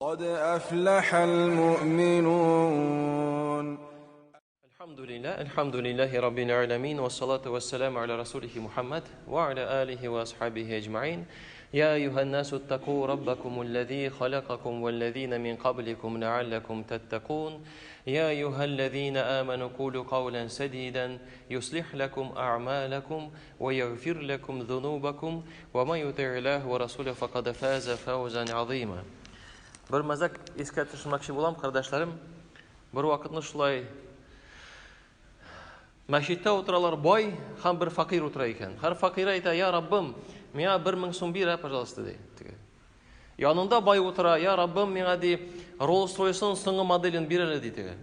قد أفلح المؤمنون. الحمد لله، الحمد لله رب العالمين، والصلاة والسلام على رسوله محمد وعلى آله وأصحابه أجمعين. يا أيها الناس اتقوا ربكم الذي خلقكم والذين من قبلكم لعلكم تتقون. يا أيها الذين آمنوا قولوا قولا سديدا يصلح لكم أعمالكم ويغفر لكم ذنوبكم ومن يطع الله ورسوله فقد فاز فوزا عظيما. Бер мәзәк искә төшермәкче булам, кардәшләрем. Бер вакытны шулай мәчеттә утыралар бай һәм бер факир утыра икән. Һәр факир әйтә: "Я Раббым, миңа 1000 сум бир, пожалуйста", ди. Теге. Янында бай утыра: "Я Раббым, миңа ди Rolls-Royce-ның соңгы моделен бир әле", ди теге.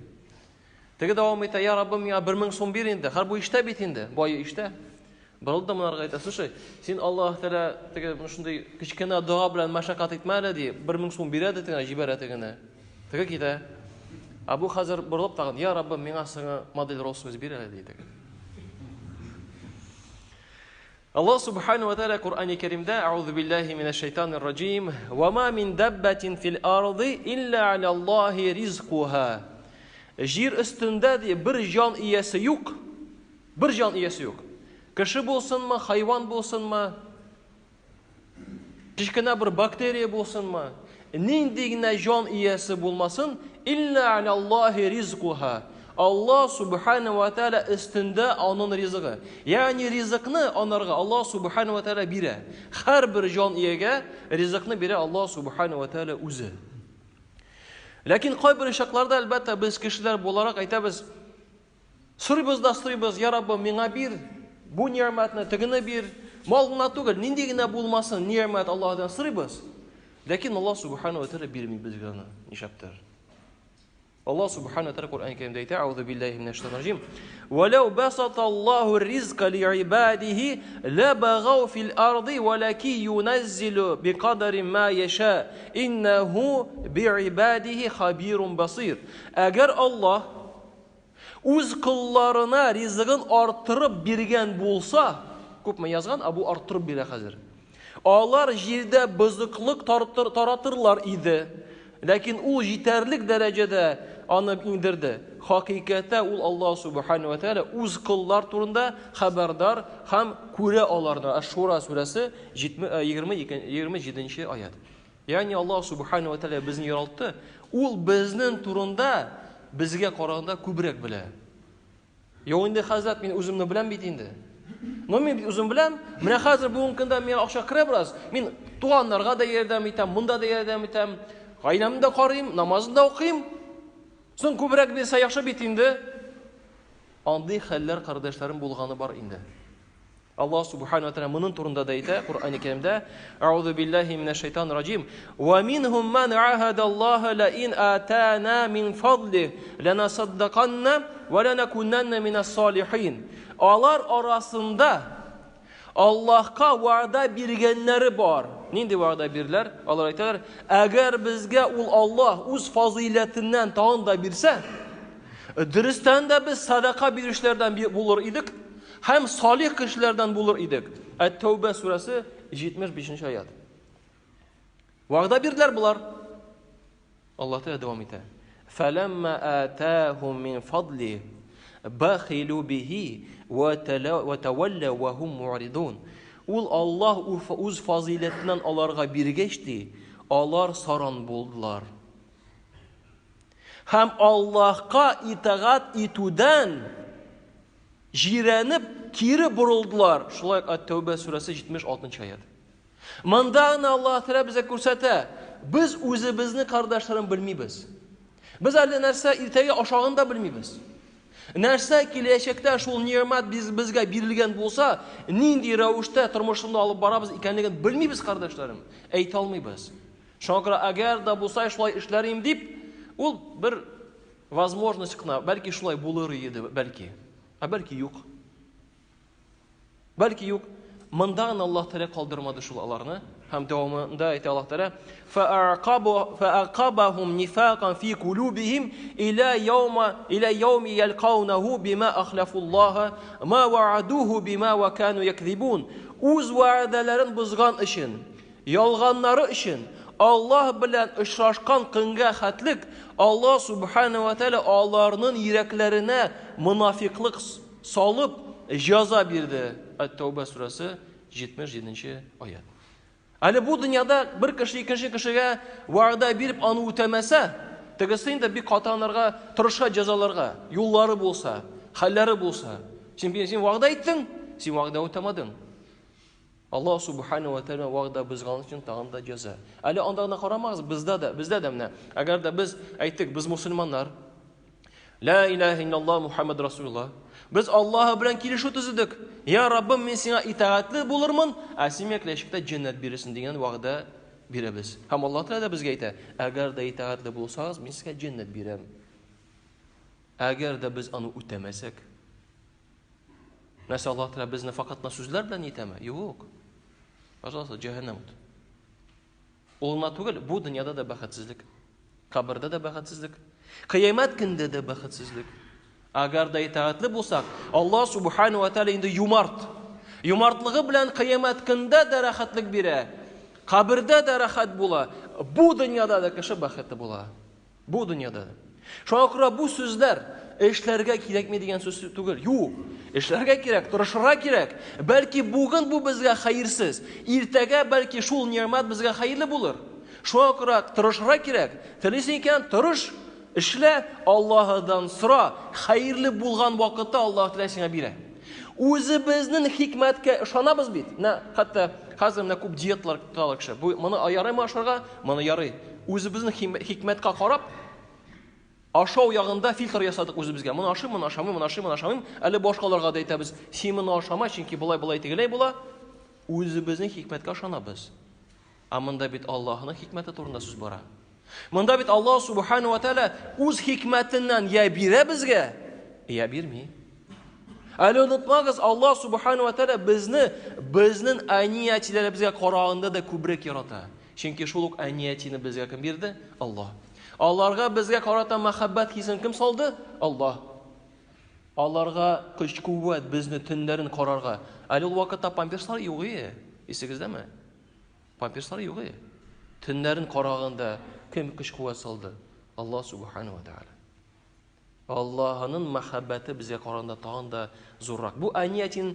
Теге дәвам итә: "Я Раббым, миңа 1000 сум бир инде". Һәр бу иштә бит инде, бай иштә. Борылды да монарга әйтә: "Слушай, син Аллаһ Тәгалә теге шундый кечкенә дога белән мәшәкать итмә әле", ди. 1000 сум бирә дә тегене җибәрә тегене. Теге китә. Ә бу хәзер борылып тагын: "Я Раббым, миңа сиңа модель Rolls-Royce бир әле", ди теге. Аллаһ субхану ва тааля Куръани Кәримдә: "Аузу биллаһи минәш шайтанир раҗим, ва ма мин даббатин фил арди илля алаллаһи ризкуха". Җир өстендә ди бер җан иясе юк. Бер җан иясе юк. Кеше булсынмы, хайван булсынмы, кечкенә бер бактерия булсынмы, нинди генә җан иясе булмасын, илля алаллаһи ризкуха. Аллаһ субхана ва тааля өстендә аның ризыгы. Ягъни ризыкны анарга Аллаһ субхана ва тааля бирә. Һәрбер җан иягә ризыкны бирә Аллаһ субхана ва тааля үзе. Ләкин кайбер чакларда, әлбәттә, без кешеләр буларак әйтәбез, сорыйбыз да сорыйбыз: "Я Раббым, миңа бир, бу нигъмәтне, тегене бир". Мал гына түгел, нинди генә булмасын нигъмәт Аллаһдан сорыйбыз. Ләкин Аллаһ субхана ва тааля бирми безгә аны, нишләптер. Аллаһ субхана ва тааля Коръән Кәримдә әйтә: "Аузу биллаһи минәш шайтанир раҗим. Валау басаталлаһу ризка лиибадихи лабагау фил арди валаки юназзилу бикадари ма яша. Иннаху биибадихи хабирун басир". Әгәр Аллаһ үз колларына ризыгын арттырып биргән булса, күпме язган, ә бу арттырып бирә хәзер. Алар җирдә бозыклык таратырлар иде. Ләкин ул җитәрлек дәрәҗәдә аны иңдерде. Хакыйкатьтә ул Аллаһ субхану ва тааля үз коллар турында хәбәрдар һәм күрә аларны. Аш-Шура сүрәсе 27 аят. Ягъни Аллаһ субхану ва тааля безне яралтты. Ул безнең турында безгә караганда күбрәк белә. Юк инде, хәзрәт, мин үземне беләм бит инде. Но мин бит үзем беләм. Менә хәзер бүгенге көндә миңа акча керә бераз. Мин туганнарга да ярдәм итәм, монда да ярдәм итәм. Гаиләмне дә карыйм, намазын да укыйм. Соң күбрәк бирсә яхшы бит инде. Андый хәлләр, кардәшләрем, булганы бар инде. Аллаһ субхану ва тааля моның турында да әйтә Коръәни Кәримдә: "Аузу биллаһи минәш шайтанир раҗим. Ва минһум ман ахада Аллаһа ла ин атана мин фадли ланасаддаканна ва ланакунанна минас салихин". Алар арасында Аллаһка вәгъдә биргәннәре бар. Нинди вәгъдә бирделәр? Алар әйтәләр: "Әгәр безгә ул Аллаһ үз фазыйләтеннән тагын да бирсә, дөрестән дә без садака бирүчеләрдән булыр идек һәм салих кешеләрдән булыр идек". Әт-Тәүбә сүрәсе 75 аят. Вәгъдә бирделәр болар. Аллаһ Тәгалә дәвам итә: "Фәләмма атаһум мин фадли бахилу бихи ва тавалла ва хум муъридун". Ул Аллаһ үз фазыйләтеннән аларга биргәч ди, алар саран булдылар. Һәм Аллаһка итагать итүдән җирәнеп кире борылдылар. Шулай ук Ат-Тәүбә сүрәсе 76 аят. Монда гына Аллаһ Тәгалә безгә күрсәтә, без үзебезне, кардәшләрем, белмибез. Без әле нәрсә иртәгә ашагын да белмибез. Нәрсә киләчәктә шул нигъмәт без, безгә бирелгән булса, нинди рәвештә тормышымны алып барабыз икәнлеген белмибез, кардәшләрем. Әйтә алмыйбыз. Шуңа күрә әгәр дә булса шулай эшләр идем дип, ул бер возможность кына, бәлки шулай булыр иде, бәлки. Ә бәлки юк. Бәлки юк. Монда гына Аллаһ Тәгалә калдырмады шул аларны. Һәм дәвамында әйтә Аллаһ Тәгалә: "Фаақабахум нифакан фи кулубихим иля яума иля яуми ялкаунаху бима ахлафуллаха ма ваадуху бима ва кану якзибун". Үз вәгъдәләрен бозган өчен, ялганнары өчен Аллаһ белән очрашкан көнгә хәтлек Аллаһ Субхана ва Тәгалә аларның йөрәкләренә монафиклык салып җәза бирде. Әт-Тәүбә сүрәсе 77 аят. Әле бу дөньяда бер кеше икенче кешегә вәгъдә биреп аны үтәмәсә, тегесе инде бик каты анарга тырыша җәзаларга, юллары булса, хәлләре булса. Син, син вәгъдә иттең, син вәгъдә үтәмәдең. Аллаһ субхана ва тәгалә вәгъдә бозган өчен тагын да җәза. Әле анда гына карамагыз, бездә дә, бездә дә менә. Әгәр дә без әйттек, без мусульманнар. Ла илаһа иллаллаһ Мухаммад Расулуллаһ. Без Аллаһ белән килешү төзедек. Я Раббым, мин сиңа итагатьле булырмын, ә син миңа киләчәктә җәннәт бирерсең дигән вәгъдә бирәбез. Һәм Аллаһ Тәгалә дә безгә әйтә, әгәр дә итагатьле булсагыз, мин сезгә җәннәт бирәм. Әгәр дә без аны үтәмәсәк, Нәрсә Аллаһ Тәгалә безне факат кына сүзләр белән итәме? Юк. Пожалуйста, җәһәннәм ут. Ул гына түгел, бу дөньяда да бәхетсезлек. Кабердә дә бәхетсезлек. Кыямәт көндә дә бәхетсезлек. Әгәр дә итагатьле булсак, Аллаһ субхану ва тааля инде юмарт. Юмартлыгы белән кыямәт көндә дә рәхәтлек бирә. Кабердә дә рәхәт була. Бу дөньяда да кеше бәхетле була. Бу дөньяда. Шуңа күрә бу сүзләр эшләргә кирәкми дигән сүз түгел. Юк. Эшләргә кирәк, тырышырга кирәк. Бәлки бүген бу безгә хәерсез, иртәгә бәлки шул нигъмәт безгә хәерле булыр. Шуңа күрә тырышырга кирәк. Телисең икән, тырыш, эшлә, Аллаһыдан сора. Хәерле булган вакытта Аллаһ Тәгалә сиңа бирә. Үзебезнең хикмәткә ышанабыз бит. Менә хәтта хәзер менә күп диеталар тоталар кеше. Бу моны ярыймы ашарга, моны ярый. Үзебезнең хикмәткә карап, ашау ягында фильтр ясадык үзебезгә. Моны ашыйм, моны ашамыйм, моны ашыйм, моны ашамыйм. Әле башкаларга да әйтәбез, син моны ашама, чөнки болай болай тегеләй була. Үзебезнең хикмәткә ышанабыз. Ә монда бит Аллаһның хикмәте турында сүз бара. Монда бит Аллаһ субхану ва тааля үз хикмәтеннән я бирә безгә, я бирми. Әле онытмагыз, Аллаһ субхану ва тааля безне безнең әни-әтиләребезгә караганда да күбрәк ярата. Чөнки шул ук әни-әтине безгә кем бирде? Аллаһ. Аларга безгә карата мәхәббәт хисен кем салды? Аллаһ. Аларга көч-куәт безне төннәрен карарга. Әле ул вакытта памперслар юк иде. Исегездәме? Памперслар юк иде. Төннәрен караганда кем көч-куәт салды? Аллаһ субхану ва тааля. Аллаһының мәхәббәте безгә караганда тагын да зуррак. Бу әни-әтинең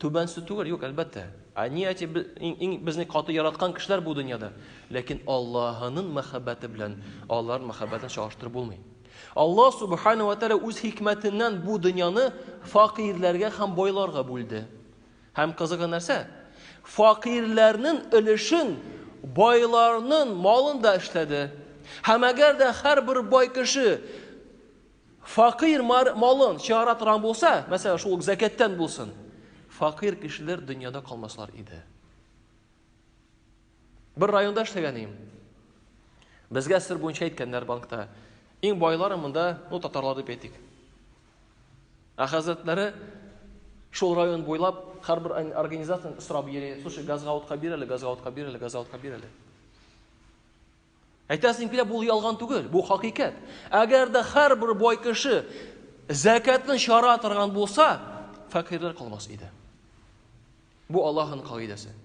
түбәнсе түгел, юк, әлбәттә. Әни-әти иң, иң безне каты яраткан кешеләр бу дөньяда. Ләкин Аллаһының мәхәббәте белән аларның мәхәббәтен чагыштырып булмый. Аллаһ субхану ва тааля үз хикмәтеннән бу дөньяны факирләргә һәм байларга бүлде. Һәм кызыгы нәрсә? Факирләрнең өлешен байларның малын да эшләде. Һәм әгәр дә һәрбер бай кеше факир малын чыгара торган булса, мәсәлән, шул ук зәкәттән булсын, факир кешеләр дөньяда калмаслар иде. Бер районда эшләгән идем. Безгә сер буенча әйткәннәр банкта. Иң байлары монда, ну, татарлар дип әйтик. Ә хәзрәтләре шул район буйлап һәрбер организацияне сорап йөри. Слушай, газга утка бир әле, газга утка бир әле, газга утка бир әле. Әйтәсең килә, бу ялган түгел, бу хакыйкать. Әгәр дә һәрбер бай кеше зәкәтен чара торган булса, фәкыйрьләр калмас иде. Бу Аллаһның кагыйдәсе.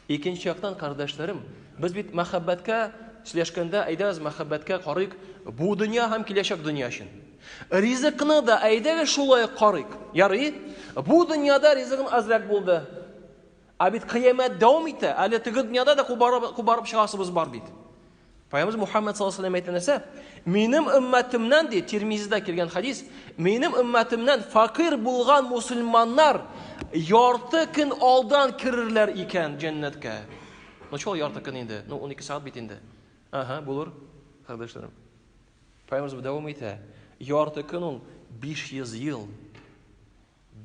Икенче яктан, кардәшләрем, без бит мәхәббәткә сөйләшкәндә, әйдәгез мәхәббәткә карыйк бу дөнья һәм киләчәк дөнья өчен. Ризыкны да әйдәгез шулай карыйк. Ярый, бу дөньяда ризыгым азрак булды. Ә бит кыямәт дәвам итә. Әле теге дөньяда да кубарып, кубарып чыгасыбыз бар бит. Пәйгамбер Мухаммад саллаллаху алейһи ва нәрсә? Минем өммәтемнән ди, Тирмизида килгән хадис, минем өммәтемнән факир булган мусульманнар ярты көн алдан керерләр икән җәннәткә. Ну чол ярты көн инде? Ну 12 сәгать бит инде. Ага, булыр, кардәшләрем. Пәйгамбер дәвам итә. Ярты көн ул 500 ел.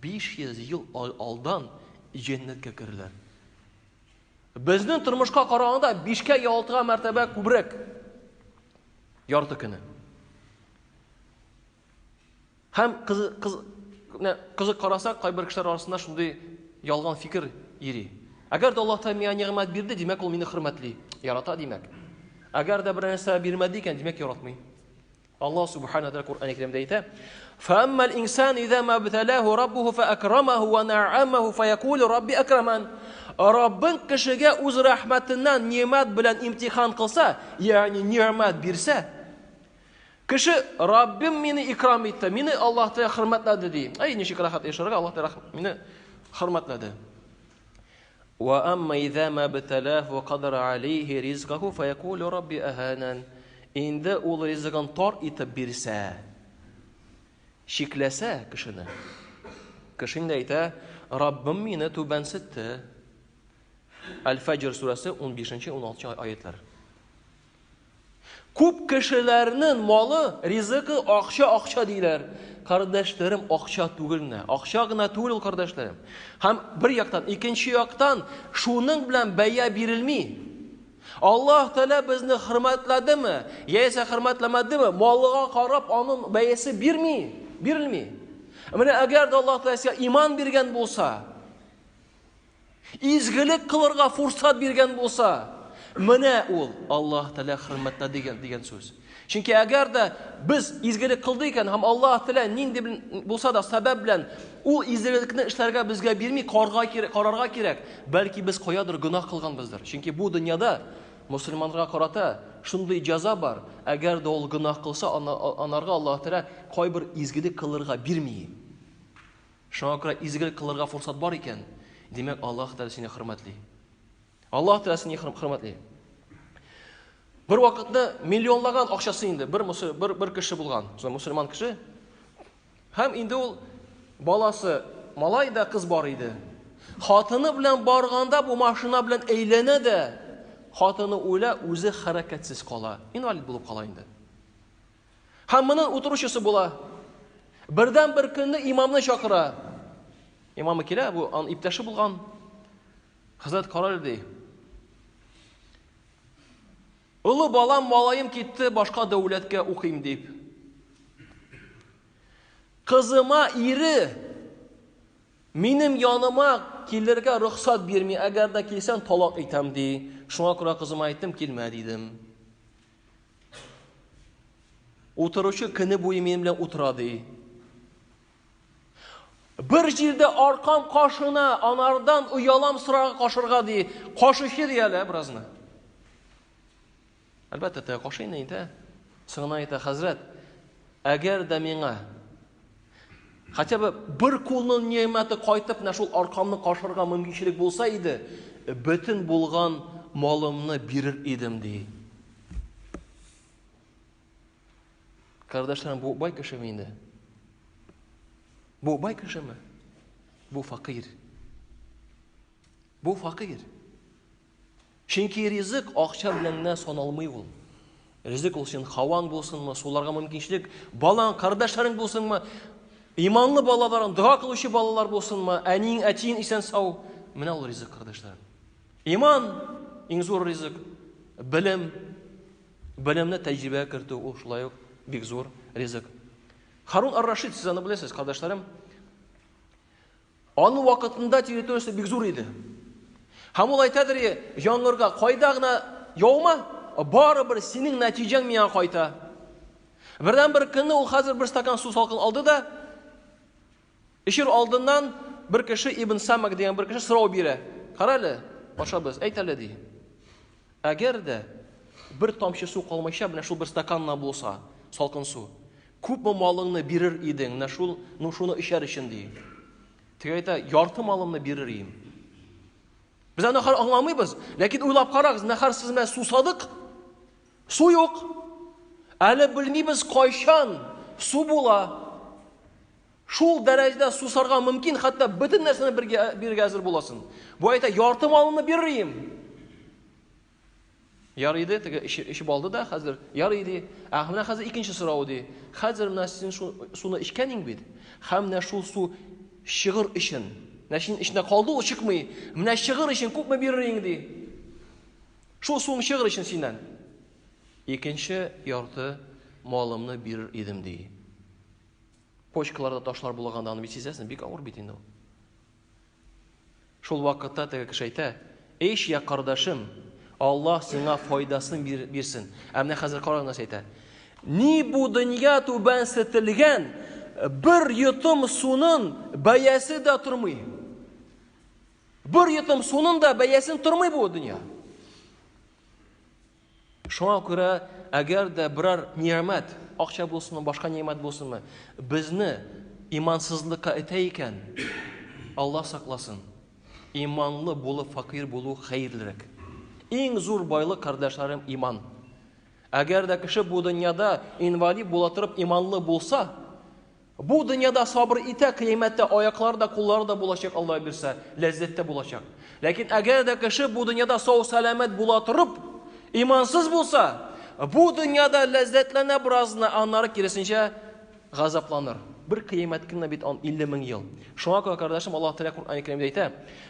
500 ел алдан җәннәткә керерләр. Безнең тормышка караганда бишкә я алтыга мәртәбә күбрәк. Ярты көне. Һәм кыз, кыз, кызык карасак, кайбер кешеләр арасында шундый ялган фикер йөри. Әгәр дә Аллаһ Тәгалә миңа нигъмәт бирде, димәк, ул мине хөрмәтли, ярата, димәк. Әгәр дә бер нәрсә бирмәде икән, димәк, яратмый. Аллаһ субхана тәгалә Коръән Кәримдә әйтә: "Фәәммәл инсан иза ма бталаху раббуху фәакрамаху ва нә'амаху фәякулу рабби акраман." Раббың кешегә үз рәхмәтеннән нимәт белән имтихан кылса, ягъни нимәт бирсә, кеше Раббим мине икрам итте, мине Аллаһ Тәгалә хөрмәтләде ди. Әй, ничек рәхәт яшәргә, Аллаһ Тәгалә мине хөрмәтләде. Ва амма иза ма бталаху ва кадара алейхи ризкаху фаякулу рабби аханан. Инде ул ризыгын тар итеп бирсә, чикләсә кешене, кеше инде әйтә, Раббым мине түбәнсетте. Әл-Фәҗр сүрәсе 15-16 аятлар. Күп кешеләрнең малы, ризыгы акча, акча диләр. Кардәшләрем, акча түгел генә. Акча гына түгел ул, кардәшләрем. Һәм бер яктан, икенче яктан шуның белән бәя бирелми. Аллаһ Тәгалә безне хөрмәтләдеме, яисә хөрмәтләмәдеме, малыга карап аның бәясе бирми, бирелми. Менә әгәр дә Аллаһ Тәгалә сезгә иман биргән булса, Изгелек кылырга фурсат биргән булса, менә ул Аллаһ Тәгалә хөрмәтләде дигән, дигән сүз. Чөнки әгәр дә без изгелек кылдык икән һәм Аллаһ Тәгалә нинди булса да сәбәп белән ул изгелекне эшләргә безгә бирми, карга кирәк, карарга кирәк. Бәлки без каядыр гөнаһ кылганбыздыр. Чөнки бу дөньяда мусульманнарга карата шундый җәза бар, әгәр дә ул гөнаһ кылса, анарга Аллаһ Тәгалә кайбер изгелек кылырга бирми. Шуңа күрә изгелек кылырга форсат бар икән, димәк, Аллаһ Тәгалә сине хөрмәтли. Аллаһ Тәгалә сине хөрмәтли. Бер вакытны миллионлаган акчасы инде бер бер, бер кеше булган, мусульман кеше. Һәм инде ул баласы малай да кыз бар иде. Хатыны белән барганда бу машина белән әйләнә дә, хатыны үлә, үзе хәрәкәтсез кала, инвалид булып кала инде. Һәм моның утыручысы була. Бердән бер көнне имамны чакыра. Имамы килә, бу аның иптәше булган. Хәзрәт карар ди. Олы балам, малаем китте башка дәүләткә укыйм дип. Кызыма ире минем яныма килергә рөхсәт бирми, әгәр дә килсәң талак итәм ди. Шуңа күрә кызыма әйттем, килмә дидем. Утыручы көне буе минем белән утыра ди. Бер җирдә аркам кашына, анардан оялам сорарга кашырга ди. Кашучы ди әле беразны. Әлбәттә, теге кашый инде әйтә. Соңына әйтә, хәзрәт, әгәр дә миңа хотя бы бер кулның ниәмәте кайтып, менә шул аркамны кашырга мөмкинчелек булса иде, бөтен булган малымны бирер идем ди. Кардәшләрем, бу бай кешеме инде? Бу бай кешеме? Бу факир. Бу факир. Чөнки ризык акча белән генә саналмый ул. Ризык ул син хаваң булсынмы, суларга мөмкинчелек, балаң, кардәшләрең булсынмы, иманлы балаларың, дога кылучы балалар булсынмы, әниең, әтиең исән сау. Менә ул ризык, кардәшләрем. Иман иң зур ризык. Белем, белемне тәҗрибәгә кертү ул шулай ук бик зур ризык. Харун ар-Рашид, сез аны беләсез, кардәшләрем. Аның вакытында территориясе бик зур иде. Һәм ул әйтәдер, яңгырга кайда гына яума, барыбер синең нәтиҗәң миңа кайта. Бердән бер көнне ул хәзер бер стакан су салкын алды да, эчер алдыннан бер кеше Ибн Самак дигән бер кеше сорау бирә. Кара әле, патшабыз, әйт әле ди. Әгәр дә бер тамчы су калмыйча, менә шул бер стакан булса, салкын су, күпме малыңны бирер идең, менә шул, ну шуны эчәр өчен ди. Теге әйтә, ярты малымны бирер идем. Без аны хәзер аңламыйбыз, ләкин уйлап карагыз, менә хәзер сез менә сусадык, су юк. Әле белмибез кайчан су була. Шул дәрәҗәдә сусарга мөмкин, хәтта бөтен нәрсәне бергә бирергә әзер буласың. Бу әйтә, ярты малымны бирер идем. Ярый иде, теге эчеп алды да, хәзер ярый ди. Ә менә хәзер икенче сорау ди. Хәзер менә син суны эчкәнең бит. Һәм менә шул су чыгыр өчен. Менә син эчендә калды ул чыкмый. Менә чыгыр өчен күпме бирер идең ди. Шул суың чыгыр өчен синнән. Икенче ярты малымны бирер идем ди. Почкаларда ташлар булганда аны бит сизәсең, бик авыр бит инде ул. Шул вакытта теге кеше әйтә, Эш я кардашым, Аллаһ сиңа файдасын бирсен. Ә менә хәзер карагыз нәрсә әйтә. Ни бу дөнья түбәнсетелгән, бер йотым суның бәясе дә тормый. Бер йотым суның да бәясен тормый бу дөнья. Шуңа күрә, әгәр дә берәр нигъмәт, акча булсынмы, башка нигъмәт булсынмы, безне имансызлыкка этә икән, Аллаһ сакласын. Иманлы булып факир булу хәерлерәк. Иң зур байлык, кардәшләрем, иман. Әгәр дә кеше бу дөньяда инвалид була торып иманлы булса, бу дөньяда сабыр итә, кыямәттә аяклары да, куллары да булачак, Алла бирсә, ләззәттә булачак. Ләкин әгәр дә кеше бу дөньяда сау-сәламәт була торып, имансыз булса, бу дөньяда ләззәтләнә беразына, аннары киресенчә газапланыр. Бер кыямәт көненә бит ан 50 мең ел. Шуңа күрә, кардәшем, Аллаһ Тәгалә Коръән Кәримдә әйтә: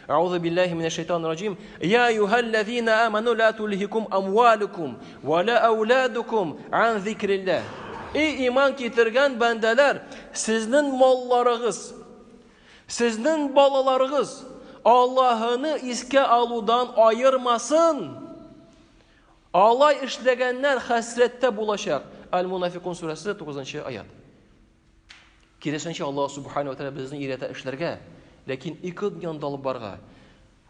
Аузу биллаһи минәш шайтанир раҗим. Я айюһаллазина аману ла тулһикум амвалукум ва ла ауладукум ан зикриллаһ. Эй иман китергән бәндәләр, сезнең малларыгыз, сезнең балаларыгыз Аллаһыны искә алудан аермасын. Алай эшләгәннәр хәсрәттә булачак. Аль-Мунафикун сүрәсе 9 аят. Киресенчә, Аллаһ Субхану ва Тааля безне өйрәтә эшләргә, ләкин ике дөньяны да алып барырга.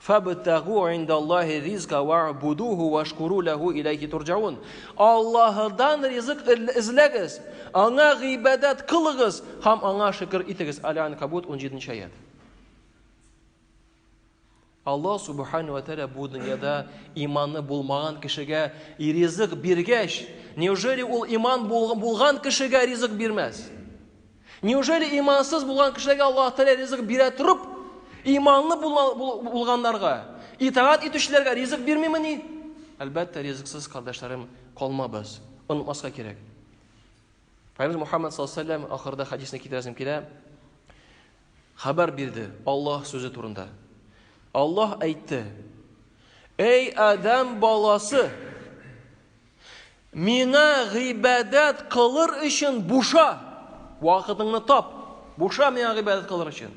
Фабтагу индаллахи ризка ва'будуху вашкуру лаху илайхи турҗаун. Аллаһыдан ризык эзләгез, аңа гыйбадәт кылыгыз һәм аңа шөкер итегез. Аль-Анкабут 17 аят. Аллаһ Субхану ва Тааля бу дөньяда иманы булмаган кешегә ризык биргәч, неужели ул иман булган кешегә ризык бирмәс? Неужели имансыз булган кешеләргә Аллаһ Тәгалә ризык бирә торып, иманлы булганнарга, итагать итүчеләргә ризык бирмимени? Әлбәттә, ризыксыз, кардәшләрем, калмабыз. Онытмаска кирәк. Пәйгамбер Мухаммад саллаллаху алейһи ва ахырда хадисне китерәсем килә. Хәбәр бирде Аллаһ сүзе турында. Аллаһ әйтте: Эй Адәм баласы, миңа гыйбадәт кылыр өчен буша, вакытыңны тап, буша миңа гыйбадәт кылыр өчен.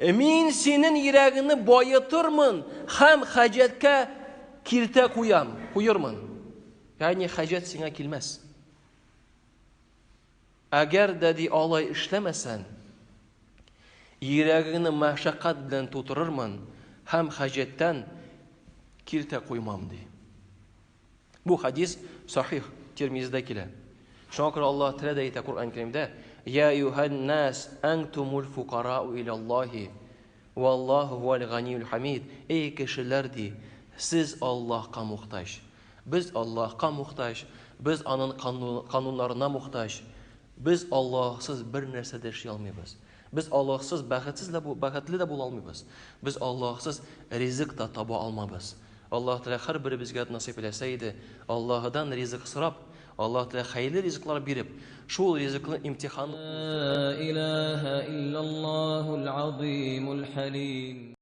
Мин синең йөрәгеңне баетырмын һәм хаҗәткә киртә куям, куермын. Ягъни хаҗәт сиңа килмәс. Әгәр дә ди алай эшләмәсән, йөрәгеңне мәшәкать белән тутырырмын һәм хаҗәттән киртә куймам, ди. Бу хадис сахих Тирмизидә килә. Шуңа күрә Аллаһ Тәгалә дә әйтә Коръән Кәримдә: "Я айюһан нас, антумул фукарау илаллаһи, валлаһу хуал ганиюл хамид". Эй кешеләр ди, сез Аллаһка мохтаҗ. Без Аллаһка мохтаҗ, без Аның кануннарына мохтаҗ. Без Аллаһсыз бер нәрсә дә эшли алмыйбыз. Без Аллаһсыз бәхетсез дә бәхетле дә була алмыйбыз. Без Аллаһсыз ризык та таба алмабыз. Аллаһ Тәгалә һәрберебезгә насыйп иләсә иде, Аллаһыдан ризык сорап, Аллаһ Тәгалә хәерле ризыклар биреп, шул ризыкны имтихан Ла илаһа иллаллаһул азимул хәлим.